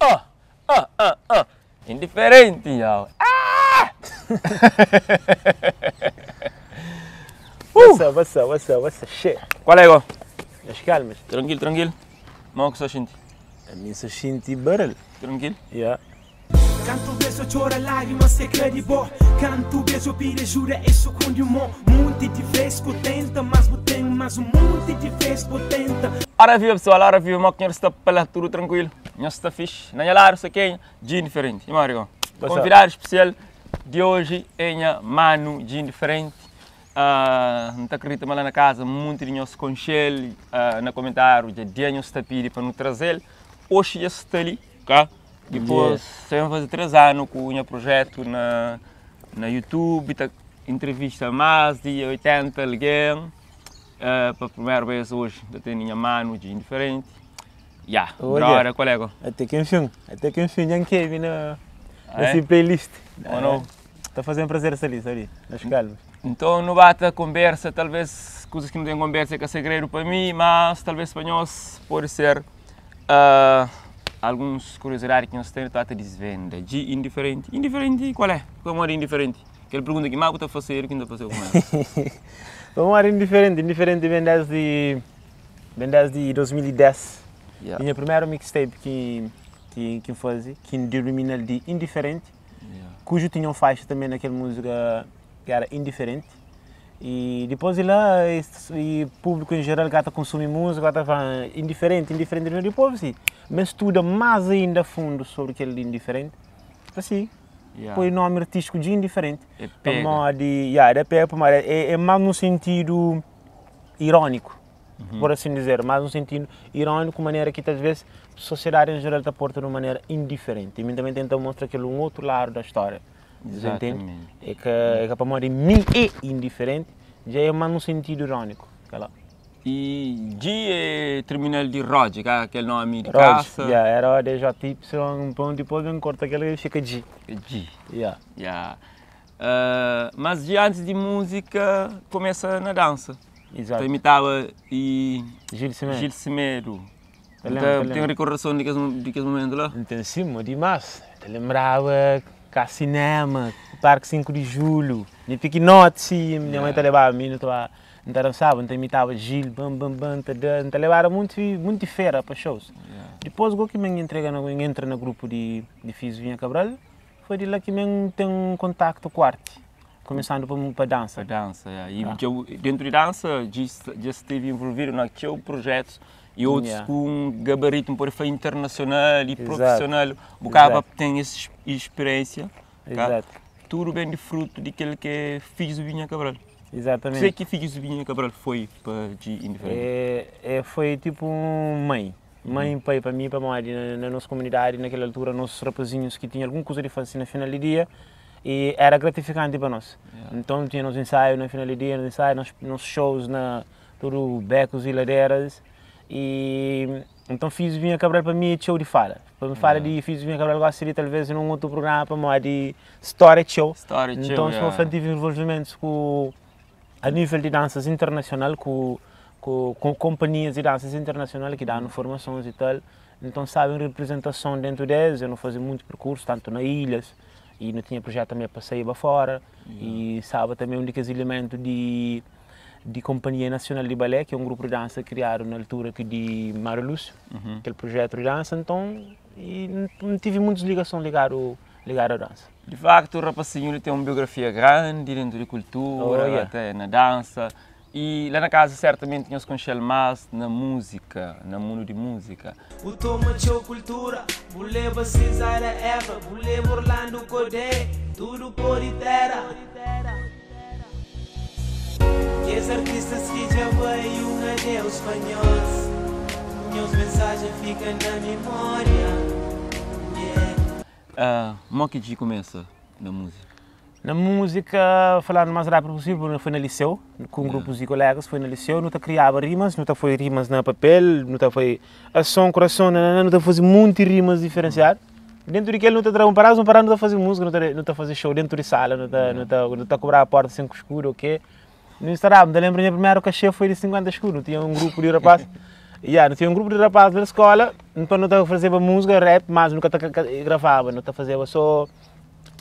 Ah! Ah! Ah! Ah! Indiferenti nhaw. Ah! What's up, what's up, what's up, what's up, shit. Qual é, go? As calmas. Tranquilo, tranquilo. Mo que só xinti? A mim só xinti barulho. Tranquilo? Yeah. Kantu bês N txora lágrimas seka di bo Kantu bês N pidi ajuda es sukundi mô Munti di vês ku tenta, mas bu ten Mas un munti di vês bu tenta Ora viva pessoal, ora viva, mo ki nhos sta pa la tudu tranquilo, nhos sta fixe, na nha ladu sta kenha? Djin Diferenti, e Marigon, konvidadu spesial di oji é nha manu Djin Diferenti, N ta kridita ma la na kaza munti di nhos konxe-l, na komentáriu dja dia nhos ta pidi pa nu traze-l, oxi dja sta li, ka? Dipôs, sa ben faze 3 anu ku nha projetu na na YouTube, ta entrevista más di 80 algen, pa primeru bês oji N ta tene nha manu Djin Diferenti. Ya, brother, kual é go? Até ki enfin, até ki enfin dja N kebe na na si playlist. Ou não? Ta faze-m prazer sta li, sta li, nas calmas. Nton nu ba ta konbersa, talvês kuzas ki nu ten konbersa é ka segredu pa mi, mas talvês pa nhos pode ser alguns kuriosidadi ki nhos ten, nu ta ba ta disvenda. Dji indiferenti, indiferenti kual é? Pamodi indiferenti? Kel pergunta ki ma bu ta fasedu ki N ta faseu ku el. Pamodi indiferenti? Indiferenti ben desdi Ben desdi 2010, Yeah. di nha primeru mixtape ki ki ki N faze, ki N denomina-l di Indiferenti, Yeah. kuju tinha un faixa tanbe na kel múzika ki era Indiferenti. I dipôs di la, i públiku en jeral ka ta konsumi múzika, ka ta fla Indiferenti, Indiferenti, dipôs si, N ben studa más ainda a fundu sobri kel di Indiferenti, asi, Yeah. poi nomi artístiku di Indiferenti, É pega. pamodi, yeah, da pega pamodi é é más nun sentidu iróniku, por assim dizer, mas num sentido irónico, maneira que talvez sociedade em geral ta porta de uma maneira indiferente. E mim também tenta mostra aquele um outro lado da história. Você entende? Exatamente. É que, é que para de mim é indiferente, já é mais num sentido irônico. Aquela. E G é terminal de Roger, cá, aquele nome de Rod, caça. yeah, era O D J Y, um ponto, depois vem corta aquele e fica G. G. Yeah. Yeah. Mas G antes de música começa na dança. Exato. Ta imitaba e Gil Semedo. Gil Semedo. Ta lembra, Ta ta ten lembra. recordason di kes di kes momentu la? N ten sim, mo dimas. Ta lembraba ka cinema, Parque 5 de Julho, di pikinoti si, nha mãe ta lebaba mi, nu ta ba, N ta dansaba, N ta imitaba Gil, bam bam bam, ta da, N ta lebaba munti munti fera pa shows. Dipôs go ki mi N entrega na N entra na grupu di di Fizu Vinha Cabral, foi di la ki mi N ten kontaktu ku arti. Kumesandu pa pa dansa. Pa dansa, ya. I dja bu, dentu di dansa, dja stevi envolvidu na txeu projetus i otus Ya. ku un gabaritu, N pode fla, internasional i Izatu. profisional. Bu kaba Izatu. ten es spiriénsia, ka? Izatu. Tudu ben di frutu di kel ki é Fidjus di Binha Cabral. Kuzê Izatamenti. ki Fidjus di Binha Cabral foi pa Dji Indiferenti? É, é foi tipu un mãe. Mãe i pai pa mi, pamodi na na nos komunidadi na kel altura, nos rapazinhus ki tinha algun kuza di fase na final di dia, E era gratifikanti pa nos. Nton tinha nos ensaiu na final di dia, nos ensaiu, nos nos shows na tudu bekus i laderas. E nton Fizu Vinha Cabral pa mi é txeu di fala. Pa mi fala di Fizu Vinha Cabral gosi di talvez nun otu prugrama pamodi stória é txeu. Stória é txeu, Nton si ya. fla N tive envolvimentus ku a nível di dansas internasional ku ku ku konpanhias di dansas internasional ki danu formasons i tal. Nton sabe un reprezentason dentu des, eu nu faze munti perkursu tantu na ilhas, i nu tinha projetu tanbe pa saiba fora i staba tanbe un di kes ilementu di di Kompanhia Nasional di Balé ki é un grupu di dansa kriadu na altura ki di Mário Lúcio, kel projetu di dansa nton i N tive muntus ligason ligadu ligadu a dansa. Di faktu rapasinhu li ten un biografia grandi dentu di kultura, Oh yeah. ate na dansa I la na kaza sertamenti nhos konxe-l más na múzika, na mundu di múzika. Bu toma txeu kultura, bu leba Cesária Évora, bu leba Orlando Codé, tudu pó di tera. Kes artistas ki dja bai, un adeus pa nhos, nhos mensajen fika na mimória, yeah. Mo ki dji kumesa na múzika? Na múzika, falandu más rápidu pusível, foi na liseu, ku un grupus di kolegas, foi na liseu, nu ta kriaba rimas, nu ta foi rimas na papel, nu ta foi ason, kurason, nanana, nu ta faze munti rimas diferensiadu. Dentu di kel nu ta tra un padás, un padás nu ta faze múzika, nu ta nu ta faze show dentu di sala, nu ta nu ta nu ta kobraba porta 5 skudu o ke. Nu instalaba, nu ta lenbra nha primeru kaxê foi di 50 skudu, nu tinha un grupu di rapaz. Yeah, nu tinha un grupu di rapazis na skola, nton nu ta fazeba múzika, rap, mas nu ka ta gravaba, nu ta fazeba só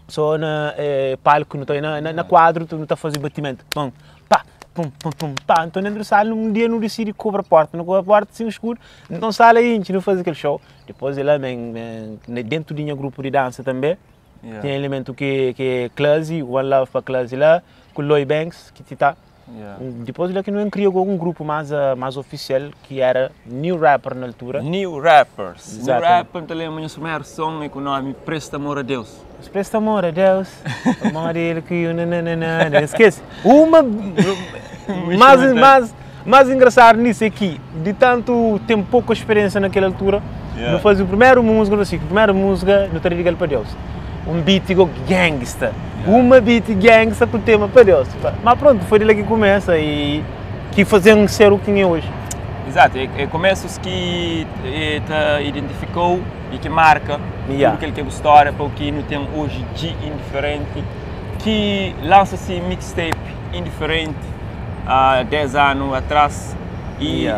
só na palku, nu ta na na kuadru nu ta faze batimentu, pum pa pum pum pum pa, nton dentru di sala un dia nu disidi kubra porta, nu kubra porta sin skuru, nton sala intxi nu faze kel show, dipôs di la ben ben dentu di nha grupu di dansa tanbe tinha elementu ki ki Cluzzy, one love pa Cluzzy la, ku Loy Banks ki ti ta. Dipôs di la ki nu kria un grupu más más ofisial ki éra New Rapper na altura. New Rappers. New Rapper, N ta lenbra nha primeru son é ku nómi Presta Amor a Deus. Presta amor a Deus, pamodi el ki nananana. Skese. Uma más más más engrasadu nisso é ki di tantu ten poku speriénsia na kel altura, nu faze primeru múzika, nu fla si, primeru múzika nu ta dedika-l pa Deus. Un beat go gangsta, uma beat gangsta ku tema pa Deus. Ma pronto, foi di la ki kumesa y ki faze-m ser u ki N é oji. Exato, é kumesus ki ta identifika-u y ki marka tudu kel ki é bu stória pa u ki nu ten oji di Indiferenti, ki lansa si mixtape Indiferenti há 10 anu atras y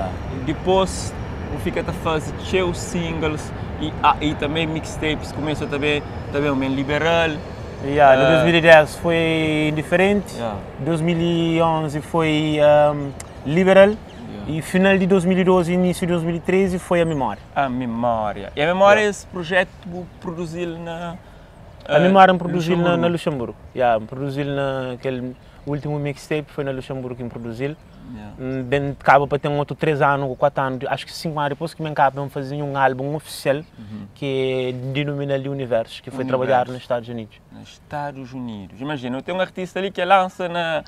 dipôs bu fika ta faze txeu singles y y tanbe mixtapes kumesa ta ben ta ben ben Liberal. Ya, na 2010 foi Indiferenti, 2011 foi Liberal y final di 2012 inísiu di 2013 foi A Memória. A Memória. E A Memória es projetu bu produzi-l na A Memória N produzi-l na Luxemburgu. Ya, N produzi-l na kel últimu mixtape foi na Luxemburgu ki N produzi-l. N ben kaba pa ten otu 3 anu ou 4 anu, acho ki 5 anu dipôs ki mi N kaba pa N faze un álbum ofisial ki é denominal di Universos, ki foi trabadjadu na Stadus Unidus. Na Stadus Unidus. Imajina, nu ten un artista li ki lansa na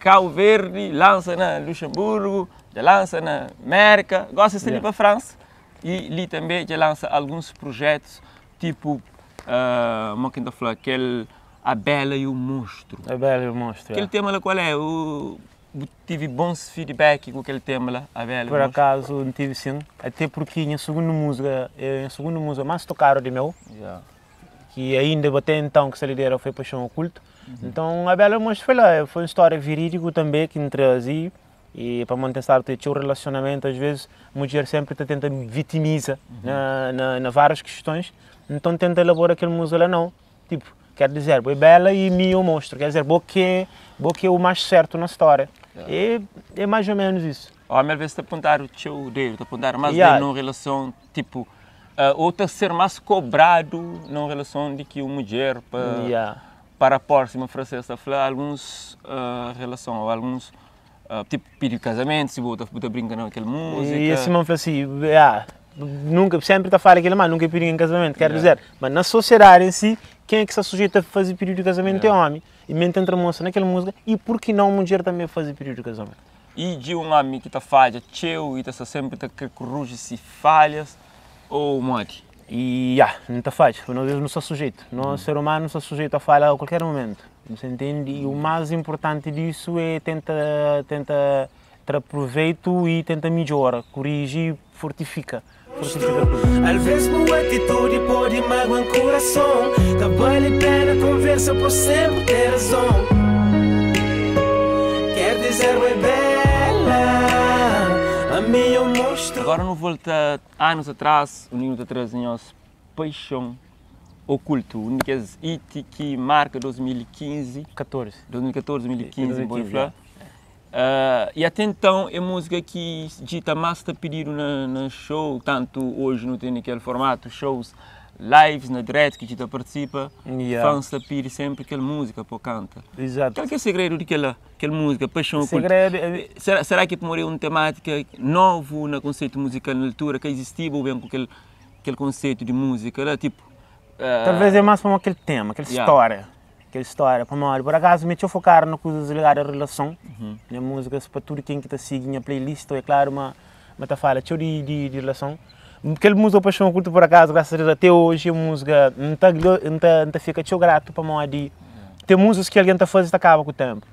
Cabo Verde, lansa na Luxemburgu, dja lansa na Mérika, gosi el sta li pa Fransa y li tanbe dja lansa alguns projetus tipo, mo ki N ta fla, kel A Bela e o Monstro. A Bela e o Monstro, Kel tema la kual é? Bu tive bons feedback ku kel tema la, A Bela e o Por acaso N tive sim, até porque nha sugundu múzika é nha sugundu múzika más tokadu di meu, ki ainda até então ki sta lidera foi Paixão Oculto. Então A Bela e o Monstro foi la, foi un stória verídiku tanbe ki N traze E pamodi ten stadu ta txeu relasionamentu, as vezes mudjer senpri ta tenta vitimiza na na várias kistons, nton tenta elabora kel múzika la nau, tipo, quer dizer, bo é bela e mi é o monstro, quer dizer, bo ki é bo ki é o mais certo na stória, é é mais ou menos isso. Omi alvês ta pontadu txeu dedu, ta pontadu más dedu nun relason, tipo, ou ta ser más kobradu nun relason di ki un mudjer pa pa rapor, sima fransês ta fla, alguns relason ou alguns Tipo pidi kazamentu, si bu ta bu ta brinka na kel múzika. E sima N fla si, ya, nunka, senpri ta fala kila, ma nunka pidi ningen kazamentu, ker dizer, ma na sosiedadi en si, ken ki sta sujeito a fazi pididu di kazamentu é omi, i mi N ta entra mostra na kel múzika, i purki nau mudjer tanbe fazi pididu di kazamentu. I di un omi ki ta fadja txeu i ta sta senpri ta kre kuruji si falhas ou modi? I ya, N ta fadja, nos nu sta sujeitu, nos ser umanu nu sta sujeitu a falha a kualker mumentu. Você entende? E o mais importante disso é tenta, tenta tra proveito e tenta midjora, corrige e fortifica. Fortifica tudo. Alvês bu atitudi pode magua-m kurason Ka bali pena konversa po senpri ten razon Ker dizer bo é bela, ami é un monstru. Agora nu volta anos atrás, o Nino ta traze nhos paixon okultu, un di kes hit ki marka 2015, 14. 2014, 2015, N pode fla. Y ate enton é múzika ki djita más ta pididu na show, tantu oji nu tene kel formatu shows lives na diretu ki djita partisipa, fans ta pidi senpri kel múzika pa kanta. Kal ki é segredu di kela, kel múzika Paixon Okultu? Será ki pamodi é un temátika novu na konseitu muzikal na altura, ka izistiba ou ben ku kel kel konseitu di múzika la, tipo. Talvez é más pamodi kel tema, kel stória, kel stória, pamodi por akazu mi é txeu fokadu na kuzas ligadu a relason, nha múzikas pa tudu ken ki ta sigi nha playlist, é klaru ma ma ta fala txeu di di di relason. Kel múzika Paixão Oculta por akazu, grasas a Deus até oji é múzika, N ta N ta N ta fika txeu gratu pamodi ten múzikas ki algen ta faze ta kaba ku ténpu,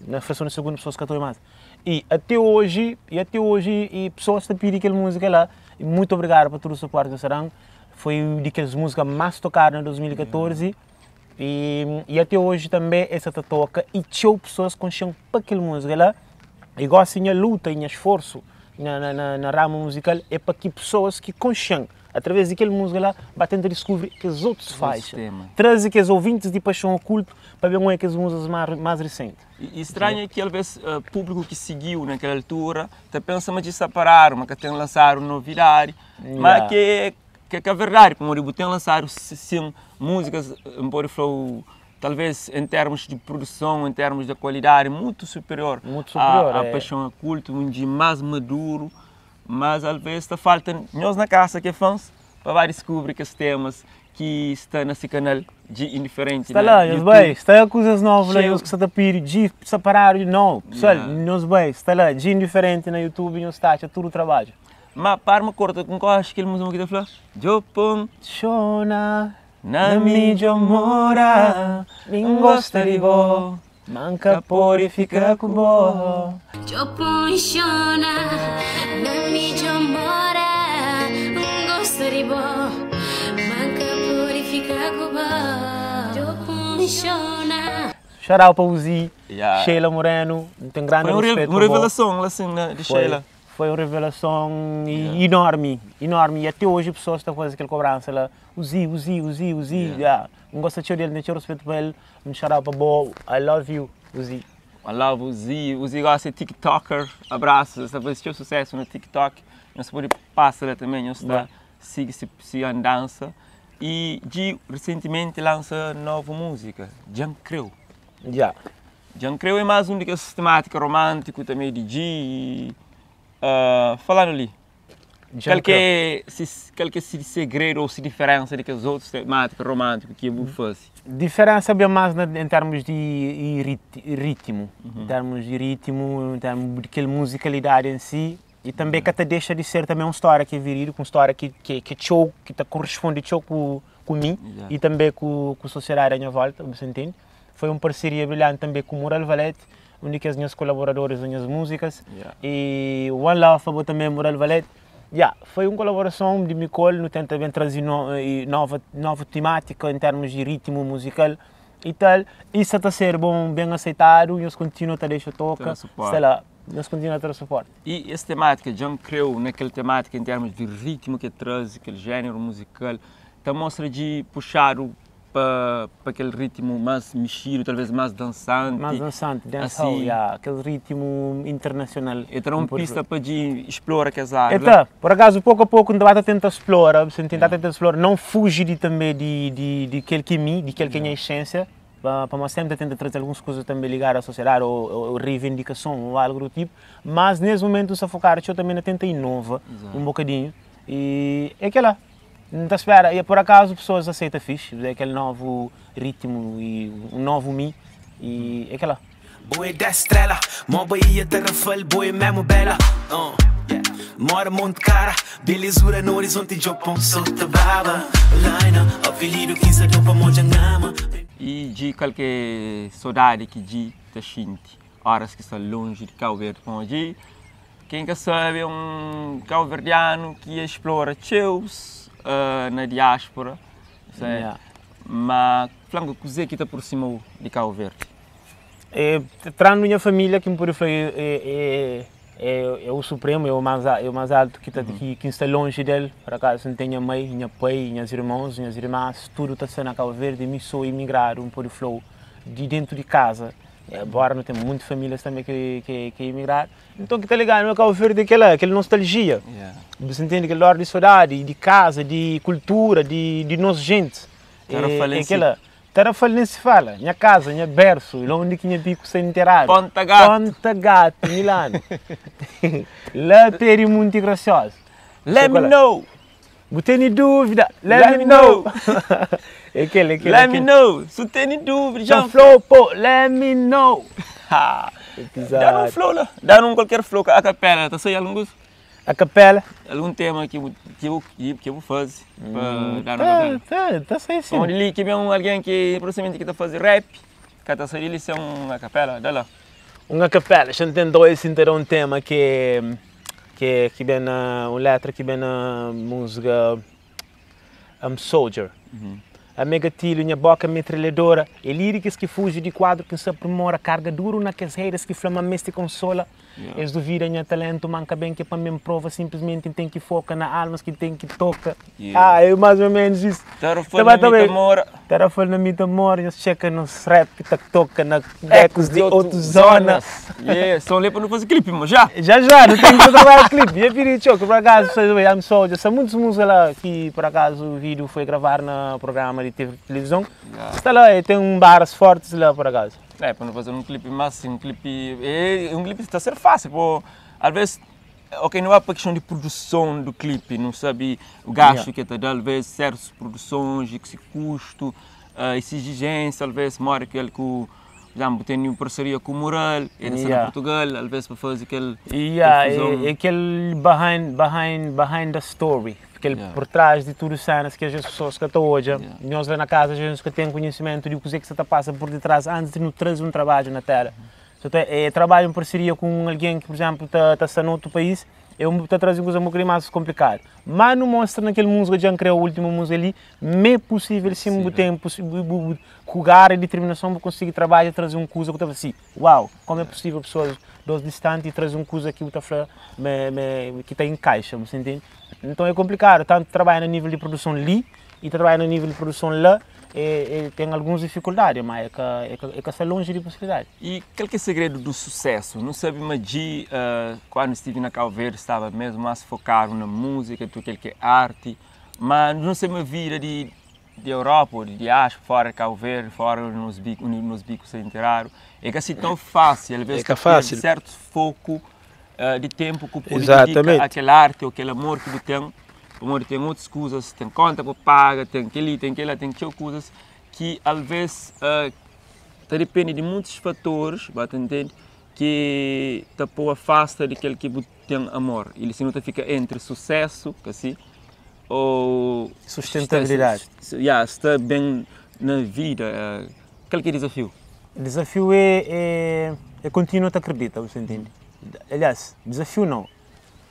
na frason di segundu pesoas ka ta obi más. E até oji, e até oji e pessoas ta pidi kel múzika la. E muito obrigado pa tudu suporte ki nhos ta dan. Foi un di kes múzika más tokadu na 2014 e, e até oji tanbe el sa ta toka e txeu pessoas konxe-m pa kel múzika la. E gosi nha luta e nha sforsu na na na ramo musical é pa ki pessoas ki konxen através di kel música lá ba tenta descobrir kes outros faixas, traze kes ouvintes di Paixão Oculto pa ben oia kes músicas mais mais recente. E, e estranho é que talvez público que seguiu naquela altura ta pensa ma dja separaram, ma ka tem lançado novidade, mas que é verdade, como bu tem lançado sim músicas, um pode falar, talvez em termos de produção, em termos de qualidade, muito superior a, a Paixão Oculto, um de mais maduro, mas às vezes está falta nós na casa que é fãs para vai descobrir que os temas que está nesse canal de Indiferente. Está lá, nós vai, está coisas novas lá, nós que está a pedir de separar, não, pessoal, nós vai, está lá, de Indiferente na YouTube, nós está, tudo trabalho. Mas para uma corta com qual acho que ele música que tá falando? Jopon Chona na mídia mora, nem gosta de bo, manca por fica com bo. Jopon chona na mídia mora, gosta de bo, manca purifica com bo. Jopon chona. Shout out para o Zi, Sheila Moreno, tem grande Foi um respeito. Uma para bo. Revelação assim, né, de Foi, Sheila. foi uma revelação enorme, enorme. E até hoje as pessoas estão fazendo aquela cobrança lá. O Zi, o Zi, o Zi, o Zi. Yeah. Não gosto dele, nem tinha respeito para ele. Um shout out para bo. I love you, o Zi. I love o Zi. O Zi gosta de TikToker. Abraços. Está fazendo sucesso no TikTok. Nós pode passar lá também. Nós está siga se se andança. E de recentemente lança nova música, Jan Creu. Jan Creu é mais um daquelas temática romântico também de G. E, falando ali, qual que é, se, qual que é esse segredo ou se diferença daqueles outros temáticas românticas que eu faço? Diferença bem mais em termos de ritmo, em termos de ritmo, em termos de aquela musicalidade em si, e também que até deixa de ser também uma história que é virida, com uma história que show, que tá corresponde show com mim e também com a sociedade à minha volta, você entende? Foi uma parceria brilhante também com o Mural Valete, um dos meus colaboradores das minhas músicas, e One Love foi também Mural Valete. Yeah, foi uma colaboração de Micol, no tenta também trazer no, e nova temática em termos de ritmo musical e tal. Isso está a ser bom, bem aceitado, e nós continuamos a deixar toca, Ter suporte. sei lá, nós continuamos a ter suporte. E essa temática, Jan Creu, naquela temática em termos de ritmo que traz, aquele gênero musical, tá mostra de puxar o para aquele ritmo mais mexido, talvez mais dançante. Mais dançante, dancehall, Assim. yeah, aquele ritmo internacional. Então, uma Por pista para de explorar aquelas áreas. Então, por acaso, pouco a pouco, ainda vai tentar explorar, você tentar tentar explorar, não fugir de, também de aquele que é mim, de aquele que é a minha essência, para mas sempre tenta trazer algumas coisas também ligadas à sociedade ou reivindicação ou algo do tipo, mas nesse momento se focar, eu também tenta inovar um bocadinho e é aquela, não está espera, e por acaso pessoas aceitam fixe, é aquele novo ritmo e um novo mim e é aquela. Boy da estrela, mó Bahia, Tarrafal, boy mesmo bela. Yeah. Mora Monte Cara, belezura no horizonte, Jopão, solta baba. Lina, apelido 15 dopa mojangama. E de qualquer saudade que de te sente, horas que está longe de Cabo Verde, como de quem que sabe é um cabo-verdiano que explora seus na diáspora, certo? Mas falando que você que está por cima de Cabo Verde. É, trazendo minha família, que me pode falar, é o supremo, é o mais alto que, tá, que está longe dele. Por acaso não tenho mãe, minha pai, minhas irmãos, minhas irmãs, tudo está sendo a Cabo Verde. E me sou imigrado, um pouco flow, de dentro de casa. É, agora não tem muitas famílias também que imigraram. Então que tá ligado, no Cabo Verde é aquela nostalgia. Você entende? Aquela hora de saudade, de casa, de cultura, de nossa gente. Tarrafal É, em si. aquela, Tarrafal nem se fala. Minha casa, minha berço, onde que minha pico se enterrado. Ponta Gato. Ponta Gato, Milano. Lá teria muito gracioso. Let me Qual é? know! Não tem dúvida, let, Let me me know. É aquele, Let aquele. me know! Se tem dúvida, Já já flow, pô, let me know. Ha. Dá um Exato. flow lá, dá um qualquer flow a capela, tá sei algum gosto? A capela. Algum tema que eu vou fazer para dar uma Tá, capela. tá sei sim. Onde ali que vem alguém que provavelmente que tá fazendo rap, que tá saindo ali uma capela, dá lá. Uma capela, a gente tentou esse inteiro um tema que vem na, uma letra que vem na música I'm Soldier. Ami é gatilho, nha boka metralhadora É líricas ki fuji di kuadru ki N sa primora Karga duru na kes haters ki fla ma N meste konsola Es duvida nha talentu, ma N ka ben ki pa mi N prova Simplesmenti N ten ki foka na almas ki N ten ki toka Ah, é mais ou menos isso Tarrafal na mi ta mora. Tarrafal na mi ta mora, nhos txeka nos rap ki ta toka na becos di otu zona. Yeah, som li é pa nu faze clipe, mo, já? Já já, nu ten ki trabalha clipe. E pidi txeu, ki por acaso, I'm Soldier, sa muitos música lá ki por acaso o vídeo foi gravado na programa de televisão. Sta lá, e tem um barras fortes lá por acaso. É, pa nu fazer um clipe mas um clipe, é, um clipe ta ser fácil, pô, às vezes, ok, não é pa questão de produção do clipe, não sabe o gasto que ta da, às vezes certas produções e que se custo, uh, exigência, às vezes mora aquele que por exemplo, tem uma parceria com o Mural, ele está na Portugal, às vezes para fazer aquele Yeah, é, é aquele behind, behind, behind the story, aquele por trás de tudo cenas que às vezes as pessoas que estão hoje, nós lá na casa às vezes que têm conhecimento de o que é que se está passa por detrás antes de nos trazer um trabalho na tela. So, é, trabalho em parceria com alguém que, por exemplo, está tá, tá no outro país, eu estou trazendo coisa muito mais complicada. Mas não mostra naquele música já criou a última música ali, me é possível sim, o tempo, com garra e determinação, vou conseguir trabalhar e trazer um coisa que eu assim, uau, como é possível pessoas dos distantes e trazer um coisa que eu me, me, que está em caixa, você entende? Então é complicado, tanto trabalhar no nível de produção ali e trabalhar no nível de produção lá, é, é, tem algumas dificuldades, mas é que, é que, é que está longe de possibilidade. E qual que é o segredo do sucesso? Não sabe, mas de, quando estive na Cabo Verde estava mesmo mais focado na música, tudo aquilo que é arte, mas não sei uma vida de, de Europa ou de diáspora, fora de Cabo Verde, fora nos bicos, nos bicos se inteiraram. É que assim tão fácil, às vezes É que é fácil. tem certo foco de tempo que pode Exatamente. dedicar àquela arte ou aquele amor que tu tem. Amor tem outras coisas, tem conta para pagar, tem aquele, tem aquela, tem aquelas coisas que às vezes tá depende de muitos fatores, bate entende, que te pô afasta daquele que tem amor. Ele se não te fica entre sucesso, que assim, ou Sustentabilidade. Está, yeah, está bem na vida. Qual que é o desafio? O desafio é, é, é continuar a acreditar, você entende? Aliás, desafio não.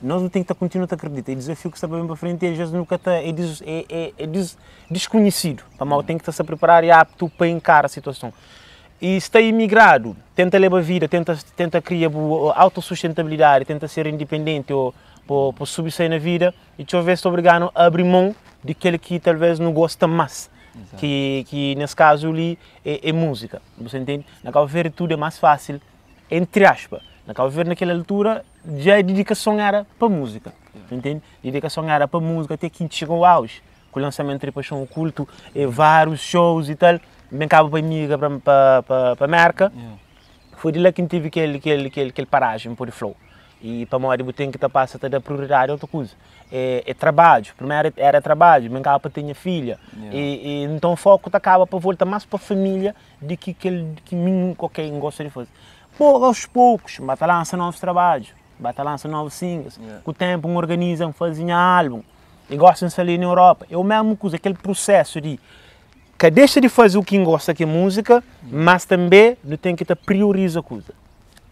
Nós não temos que estar continuar a acreditar. E o desafio que está bem para frente é, às vezes nunca está, é, des, é, é, é des, desconhecido. A mal tem que estar se preparar e apto para encarar a situação. E está imigrado, tenta levar a vida, tenta, tenta criar autossustentabilidade, tenta ser independente ou para subsistir na vida e deixa eu ver se obrigado a abrir mão daquele que talvez não gosta mais. Que, que nesse caso ali é, é música, você entende? Na Cabo Verde tudo é mais fácil, entre aspas. Na Cabo Verde naquela altura já a dedicação era para música, entende? A dedicação era para música até que chegou ao auge, com o lançamento de Paixão Oculto, e vários shows e tal, bem cabo para amiga para para para América. Foi de lá que tive aquele aquele aquele aquele paragem por flow. E para modo tem que tá passa a dar prioridade a outra coisa. É, é trabalho, primeiro era trabalho, bem cá para ter minha filha. E, e então o foco tá acaba para voltar mais para a família de que que que mim qualquer gosta de fazer. Pô, aos poucos, bata lança novos trabalhos, bata lança novos singles. Com o tempo um organizam, fazem álbum. E gostam de sair na Europa. É o mesmo coisa, aquele processo de que deixa de fazer o que gosta que é música, mas também não tem que te prioriza a coisa.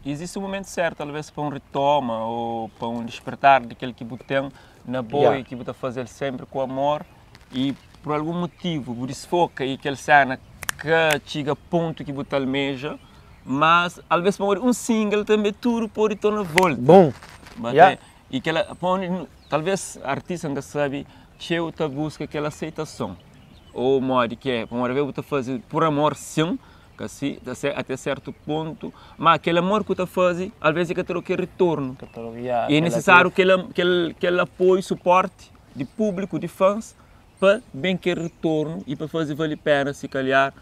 Existe um momento certo, talvez para um retoma ou para um despertar daquele que você tem na boa e que você está fazer sempre com amor e por algum motivo você desfoca e aquele cena que chega a ponto que você almeja, mas às vezes para um single também tudo pode tornar volta. Bom. Mas E que ela, talvez artista ainda sabe que eu tá busca aquela aceitação ou modo que é, uma vez você fazer por amor sim, que assim, até certo ponto, mas aquele amor que você faz, às vezes é que tem retorno. E é necessário aquele, aquele, aquele apoio, suporte de público, de fãs, para bem que retorno e para fazer valer a pena, se calhar,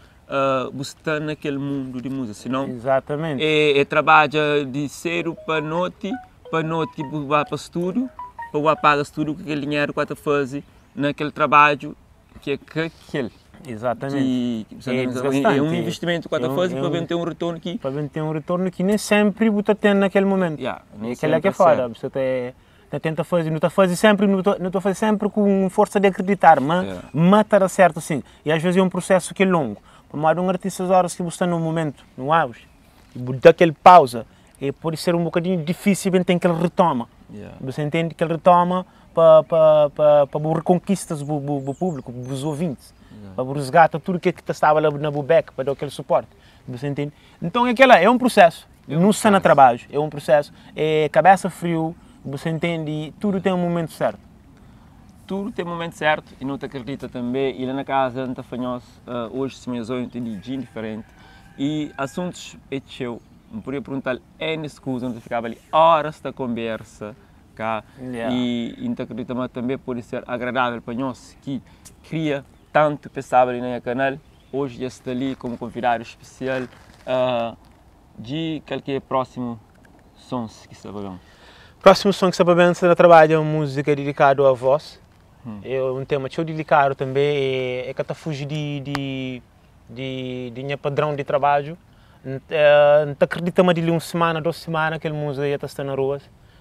buscar naquele mundo de música. Senão, Exatamente. é, é trabalho de cedo para noite vai para estúdio, para pagar estúdio com aquele dinheiro que você faz naquele trabalho que é que aquele. Exatamente. Que, É é, desgastante. é um investimento que É você um- faz é para um- bem ter um retorno que Para bem ter um retorno que nem sempre você tem naquele momento. Yeah, nem E aquele é que é sempre foda. certo. Você te, te tenta fazer, não está fazer sempre, não está não tá fazer sempre com força de acreditar, mas mas está certo sim. E às vezes é um processo que é longo. Por mais um artista, as horas que você está no momento, no auge, e dá aquele pausa, e pode ser um bocadinho difícil bem tem que ele retoma. Você entende que ele retoma para para para para reconquistas o, o, o público, os ouvintes. Pa bu resgata tudu ke ki ta staba la na bu back pa da kel suporte. Você entende? Então é aquela, é um processo. Não está na trabalho, é um processo. É cabeça frio, você entende? Tudo tem um momento certo. Tudo tem um momento certo e não te acredita também. E lá na casa, não te fanhos, hoje se me eu entendi diferente. E assuntos é teu. Me podia perguntar N escusa, não te ficava ali horas da conversa cá. E não te acredita, mas também pode ser agradável para nós que queria tanto pensar ali no canal. Hoje já está ali como convidado especial de qualquer próximo sons que está bem. Próximo som que está bem, você trabalha uma música dedicada à voz. É um tema tão delicado também, é que está fugindo de minha padrão de trabalho. Não acredita mais de uma semana, 2 semanas que a música já está na rua.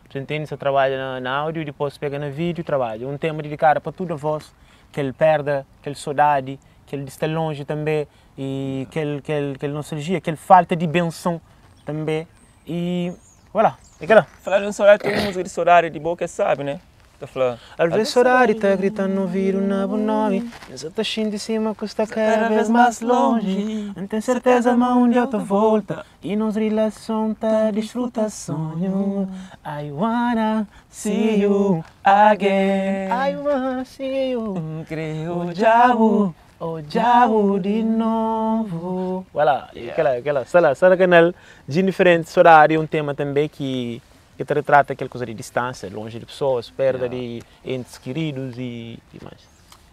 Você entende? Você trabalha na áudio, depois pega na vídeo e trabalha. Um tema dedicado para toda a voz, que ele perda, que ele saudade, que ele está longe também, e que ele nostalgia, que ele falta de benção também. E, voilà, é aquela. Falar em saudade, tem música de saudade de boca, sabe, né? Tá falando. Às vezes saudade tá gritando no ouvido na bom nome. Mas eu tô de cima que está cada vez mais longe. Não tenho certeza mas onde eu tô volta. E nos relação tá desfruta sonho. I wanna see you again. I wanna see you. Creio O diabo, o diabo de novo. Voilà, aquela, está no canal de diferente. Saudade é um tema também que te retrata aquela coisa de distância, longe de pessoas, perda de entes queridos e mais.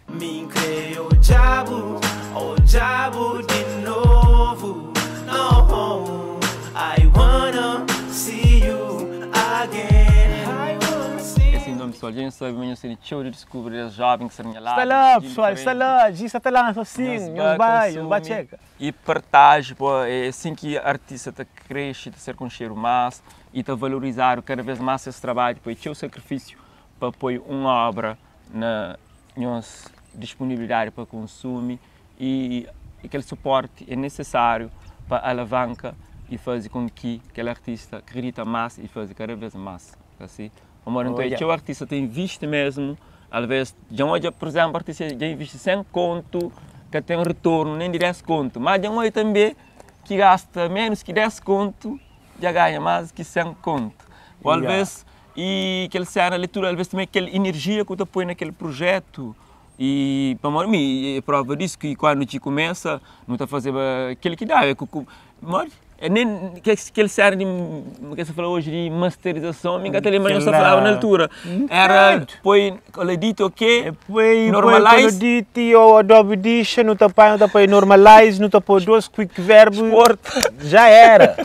Me creio o diabo, o diabo de novo. No, I wanna see you again. I wanna see Esse nome pessoal, a gente sabe, mas eu sei de de descobrir as jovens que são lá. Está lá, pessoal, está lá, já está lá, assim, nos vai, nos vai checa. E partage, pô, é assim que artista tá cresce, tá ser com cheiro mais e tá valorizar cada vez mais esse trabalho, pô, e o sacrifício para pôr uma obra na nossa disponibilidade para consumir e aquele suporte é necessário para alavanca e fazer com que aquele artista acredita mais e faça cada vez mais, assim. Amor, então, Oh, yeah. o artista tem visto mesmo, às vezes, já hoje, por exemplo, o artista já investe 100 conto, que tem um retorno nem de 10 conto, mas já hoje também que gasta menos que 10 conto, já ganha mais que 100 conto. Ou às vezes, e aquele cena, a leitura, às vezes também aquela energia que tu põe naquele projeto, e para mim, é prova disso que quando te começa, não está fazendo aquilo que dá, é que, mas, é nem que aquele cena de, que você falou hoje de masterização, me engano, mas não se falava na altura. Era, põe, dito ok, Põe, normalize. Põe Edit ou Adobe Audition, não tá põe, não tá põe normalize, não tá põe dois quick verb, Export. já era.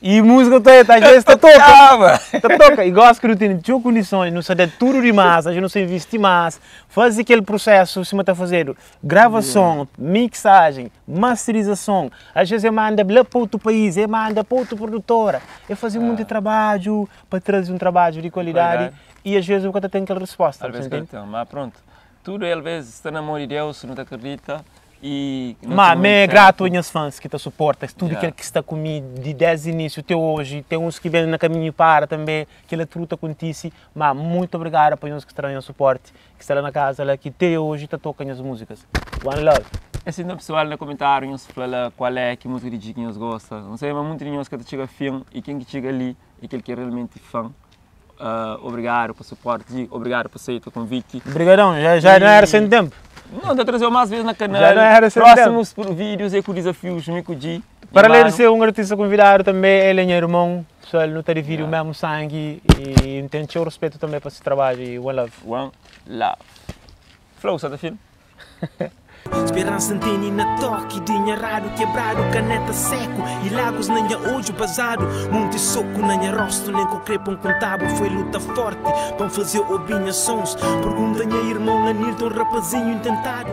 E música tá, às vezes tá toca. Tocava. Tá toca. E gosto que não tem nenhuma condições, não sabe tudo demais, a gente não se investir mais. Faz aquele processo, se está fazendo gravação, mixagem, masterização. Às vezes eu mando lá para outro país, eu mando para outra produtora. Eu fazia muito trabalho para trazer um trabalho de qualidade, Qualidade. e às vezes eu tenho aquela resposta. Às vezes você entende? então, mas pronto. Tudo é, às vezes está na mão de Deus, se não te acredita. E não Mas tem me é muito grato tempo. aos meus fãs que te suportam, tudo aquilo que está comigo de desde o início até hoje. Tem uns que vêm no caminho para também, que ele truta acontece. Mas muito obrigado para os que estão em suporte, que estão lá na casa, lá, que até hoje está tocando as músicas. One love. Assim, então, pessoal, no comentário, nos fala qual é que música de que nós gosta. Não sei, mas muito de nós que chega fã e quem que chega ali e aquele que é realmente fã. Obrigado pelo suporte, obrigado por aceitar o convite. Obrigadão, já não era sem tempo. Não, estou a trazer mais vezes na canal. Já não era sem Próximos vídeos é com desafios, me com G. Para além de ser um artista convidado também, ele é meu irmão, pessoal, não está de vídeo mesmo sangue e tem seu respeito também para esse trabalho e one love. One love. Flow, Santa Filho. Esperança antena na toque, dinha raro quebrado, caneta seco e lagos na minha olho basado. Monte soco na minha rosto, nem com crepa um contabo. Foi luta forte, para fazer obinha sons. Pergunta minha irmão Anilton, rapazinho intentado.